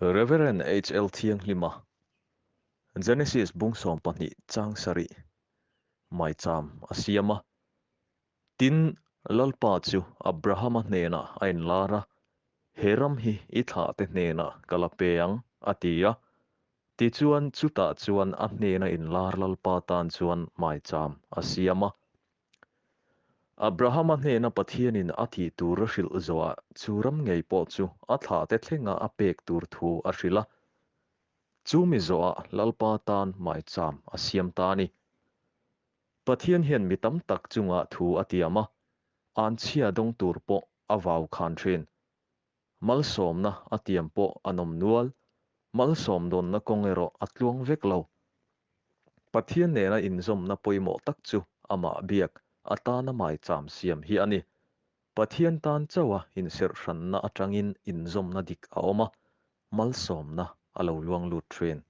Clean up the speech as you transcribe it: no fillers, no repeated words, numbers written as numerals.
Rev. HL Thianghlima, Genesis bung 12 chang sarih, maicham a siam a. Tin, Lalpa chu Abrahama hnenah a inlar a, He ram hi i thlahte hnenah ka la pe ang, a ti a. Tichuan, chutah chuan a hnena inlar Lalpa tan chuan maicham a siam a. Abrahama hnena Pathianin a tih tur a hrilh zawhah chu ram ngei pawh chu a thlahte thlenga a pek tur thu a hrilh a. Chu mi zawhah Lalpa tan maicham a siam ta a ni. Pathian hian mi tam tak chungah thu a tiam a, anchhia dawng tur pawh a vau khan thin. Malsawmna a tiam pawh an awm nual, malsawm dawnna kawng erawh a tluang vek lo. Pathian nena inzawmna pawimawh tak chu amah biak atana maicham siam hi a ni. Pathian tan chauha inserhhranna atangin inzawmna dik a awm a, malsawmna a lo luang lut thin.